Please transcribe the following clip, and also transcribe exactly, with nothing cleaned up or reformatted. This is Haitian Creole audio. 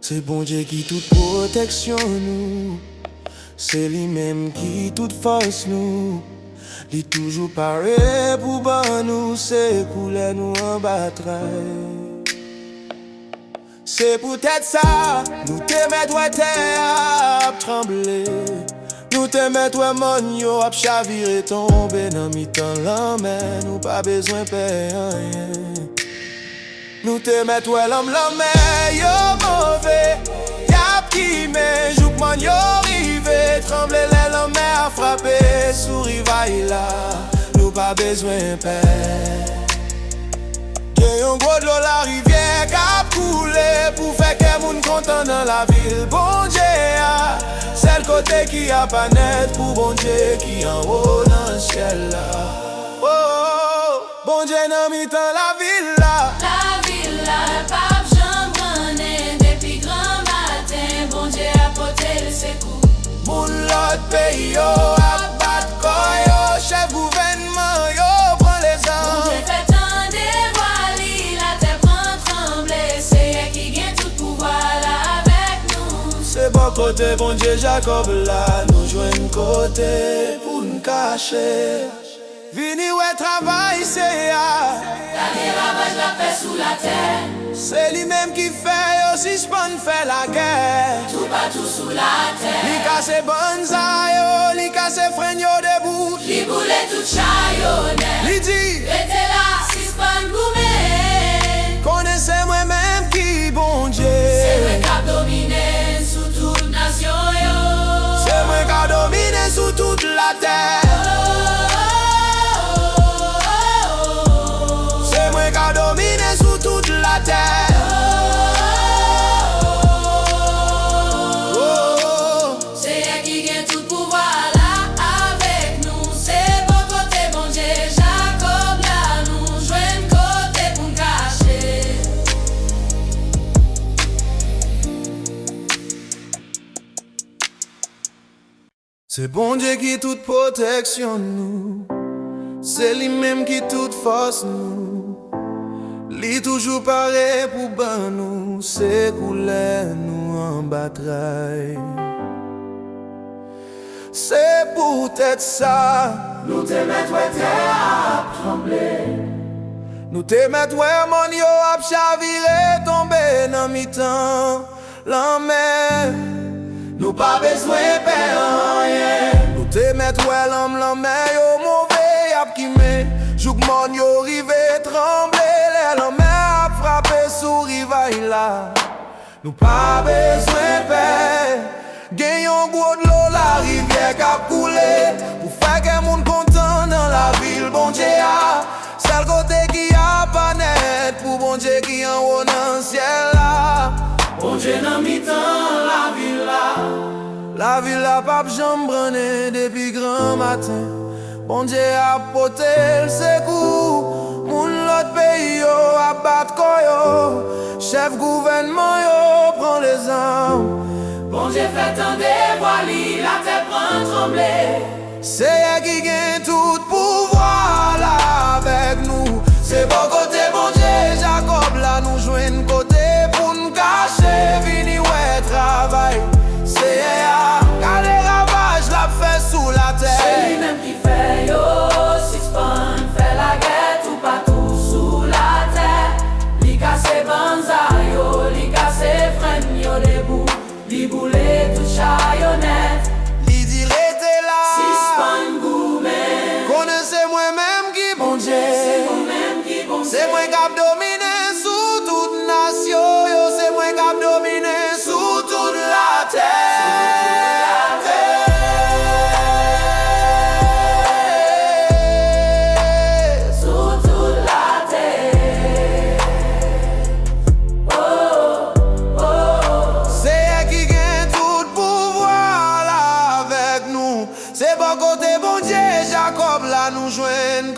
Se Bondye ki tout pwoteksyon nou, se li menm ki tout fòs nou. Li toujou pare pou ban nou sekou lè nou anba tray. Se poutèt sa, nou te mèt wè tè a ap tranble. Nou te mèt wè mòn yo ap chavire tonbe nan mitan lanmè, nou pa bezwen pè anyen. Nou te mèt wè lanm lanmè yo move, y ap kimen jouk mòn yo rive tranble lè lanmè a frape sou rivay la. Nou pa bezwen pè. Gen yon gwo dlo larivyè k ap koule pou fè kè moun kontan nan lavil Bondye a. Sèl kote ki apa nèt pou Bondye ki anwo nan syèl la. Oh, oh, oh. Bondye nan mitan lavil la. Lavil la p ap janm grannen depi granmaten. Bondye ap pote l sekou. Moun lòt peyi yo ap bat kò yo, chèf gouvènman yo pran lezanp. Bondye fè tande vwa li, latè pran tranble. Seyè ki gen tout pouvwa la avèk nou. Se bò kote Bondye Jakòb la nou jwenn kote pou n kache. Vini wè travay Seyè a. Gade ravaj l ap fè sou latè. Se li menm ki fè yo sispann fè lagè. Toupatou sou latè. Li kase bann sa yo, li kase frenn yo debout. Li boule tout chayonèt. Li di, rete la, sispann goumen. Konnen se mwen menm ki Bondye. Se mwen k ap domine sou tout nasyon yo. Se mwen k ap domine sou tout latè. Se mwen k ap domine sou tout latè. Seyè ki gen tout pouvwa la avèk nou. Se bò kote Bondye Jakòb la nou jwenn kote pou n kache. Se Bondye ki tout pwoteksyon nou, se li menm ki tout fòs nou. Li toujou pare pou ban nou sekou lè nou anba tray. Se poutèt sa, nou te mèt wè tè a ap tranble. Nou te mèt wè mòn yo ap chavire tonbe nan mitan lanmè. Nou pa bezwen pè anyen. Nou te mèt wè lanm lanmè yo move, y ap kimen jouk mòn yo rive tranble lè lanmè ap frape sou rivay la. Nou pa bezwen pè. Gen yon gwo dlo larivyè k ap koule pou fè kè moun kontan nan lavil Bondye a. Sèl kote ki apa nèt pou Bondye ki anwo nan syèl la. Bondye nan mitan lavil la. Lavil la p ap janm brannen depi granmaten. Bondye ap pote l sekou. Moun lòt peyi yo ap bat kò yo. Chèf gouvènman yo pran lezanm. Bondye fè tande vwa li, latè pran tranble. Seyè ki gen tout pouvwa la avèk nou. Se bò kote Bondye Jakòb la nou jwenn kote pou n kache. Vini wè travay Seyè a. Gade ravaj l ap fè sou latè. Se li menm ki fè yo sispann fè lagè toupatou sou latè. Li kase banza yo, li kase frenn yo debout. Li boule tout chayonèt. Li di, rete la. Sispann goumen. Konnen se mwen menm ki Bondye. Se mwen menm ki Bondye. Se mwen k ap domine sou tout nasyon yo. Se mwen k ap domine sou tout latè. Sou tout latè. Oh, oh, oh. Seyè ki gen tout pouvwa la avèk nou. Se bò kote Bondye Jakòb la nou jwenn